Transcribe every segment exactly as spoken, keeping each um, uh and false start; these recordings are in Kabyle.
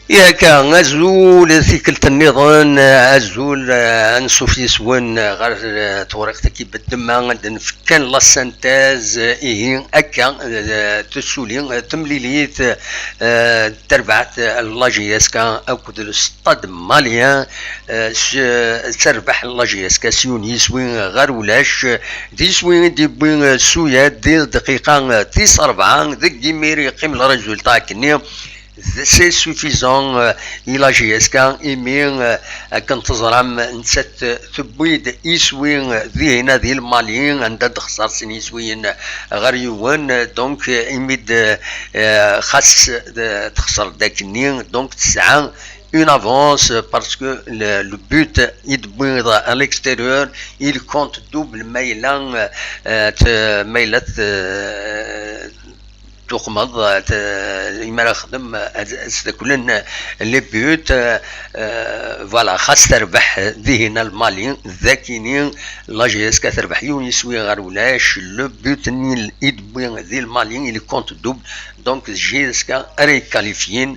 Yakka, azul tikkelt nniḍen, azul, eh, ansuf yes-wen ɣer, eh, tewriqt-agi bedden ma ad nefk kan la synthèse, ihi akka, eh, tessuli, eh, temlilit, eh, tarbaɛt, eh, la J S K akked le Stade Malien, eh, s-, terbeḥ la J S K s yiwen yiswi ɣer ulac, d iswi i d-yewwi, eh, Suyad di dqiqa, eh, tis rebɛa, deg imir yeqqim le résultat akkenni. C'est suffisant, euh, i la J S K, imi, euh, akken teẓram, nettat, euh, tewwi-d iswi, euh, dihin di Lmali, anda d-texṣer sin yiswiyen ɣer yiwen, donc, euh, imi d, euh, xas, euh, texṣer-d akkenni, donc tesɛa une avance, parce que le, le but i d-tewwi à l'extérieur, il compte double ma yella, euh, t-, ma yella t-, tuqmeḍ, t-, imi ara xdem, ad, ad sdaklen les buts, euh, voilà, xas terbeḥ dihin Lmali, d akini, la J S K terbeḥ yiwen yiswi ɣer ulac, le but-nni i d-tewwi di Lmali, il compte double, donc d J S K ara yekkalifyin,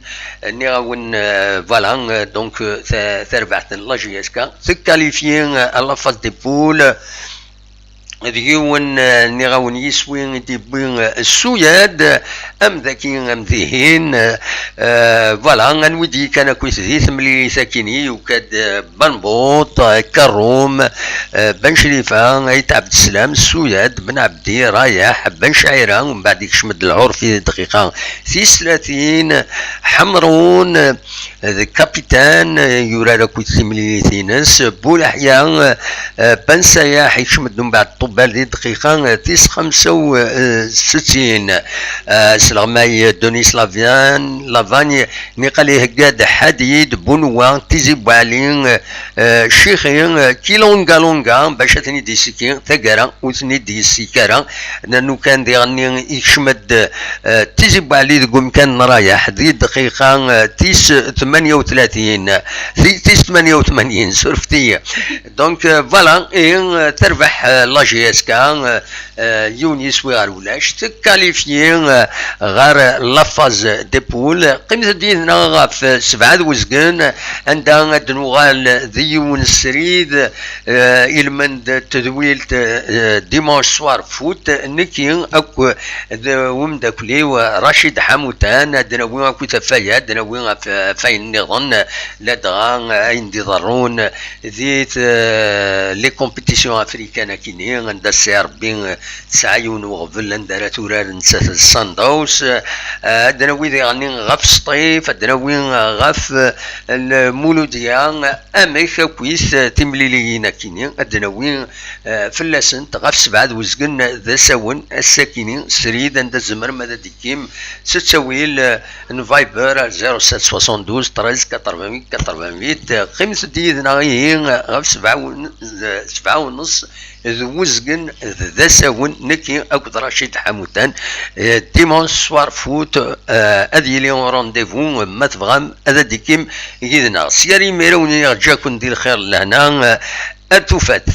nniɣ-awen, euh, voilà, euh, donc, euh, ta-, tarbaɛt n la J S K, tekkalifyi, euh, à la phase des poules, d yiwen, eh, nniɣ-awen yiswi i d-yewwi, eh, Suyad, am daki am dihin, eh, voilà, anwi d-yekkan akkit di temlilit akini, yuka-d, eh, Banbuṭ, eh, Karum, eh, Ben Crifa, Ayt Abdeslam, Suyad, Ben Abdi, Rayaḥ, Ben Cɛira, umbeɛd ikcem-d Lɛurfi di dqiqa tis tlatin, Ḥemrun, eh, d kapitan, eh, yurar akkit timlilit-ines, Bulaḥya, eh, Ben Sayaḥ, ikcem-d umbeɛd Ṭubbal di dqiqa, eh, tis xemsa u settin. Eh, sleɣmay Denis Lavan-, Lavagne, niqal ihegga-d Ḥadid, Bunwa, Tizi Buɛli, eh, Cixi, eh, Kilonga Longa, bac ad ten-id-yessiki, taggara ur ten-id-yessiki ara. Nernu kan diɣenni ikcem-d, eh, Tizi Buɛli deg umkan n Rayaḥ, di dqiqa, eh, tis tmanya u tlatin, di tis tmanya u tmanyin, surfet-iyi. Donc, euh, voilà, et, euh, terbeḥ, euh, la J S K, euh, euh, yiwen yiswi ɣer ulac, tekkalifyi, euh, ɣer la phase des poules. Qqimet-d yid-neɣ ɣef, euh, sebɛa d wezgen, anda ad nuɣal d yiwen srid, euh, ilmend tedwilt, euh, dimanche soir foot, nekki akk d umeddakel-iw Racid Ḥamutan, ad nawi akk tafaya, ad nawi af-, afay nniḍen, ladɣa ayen d-iḍerrun di t-, les compétitions africaines akini, anda Ssi Ṛebbi tesɛa yiwen uɣbel anda ara turar nettat d Sundowns. Ad nawi diɣenni ɣef Sṭif, ad nawi ɣef Lmuludya, amek akkit timliliyin akini, ad nawi, eh, fell-asent ɣef sebɛa d wezgen d asawen ass-akini srid, anda tzemrem ad d-tekkim s ttawil, eh, n Viber, zéro sept soixante-douze treize quatre-vingt-huit quatre-vingt-huit. Qqimet-d yid-neɣ ihi ɣef sebɛa u n-, d sebɛa u nneṣ d wezgen d asawen, nekki akked Racid Ḥamutan. Eh, dimanche soir foot, eh, ad yili rendez-vous, ma tebɣam ad d-tekkim yid-neɣ. Sya ar imir, ad wen-iniɣ ǧǧaken di lxir d lehna, eh, ar tufat.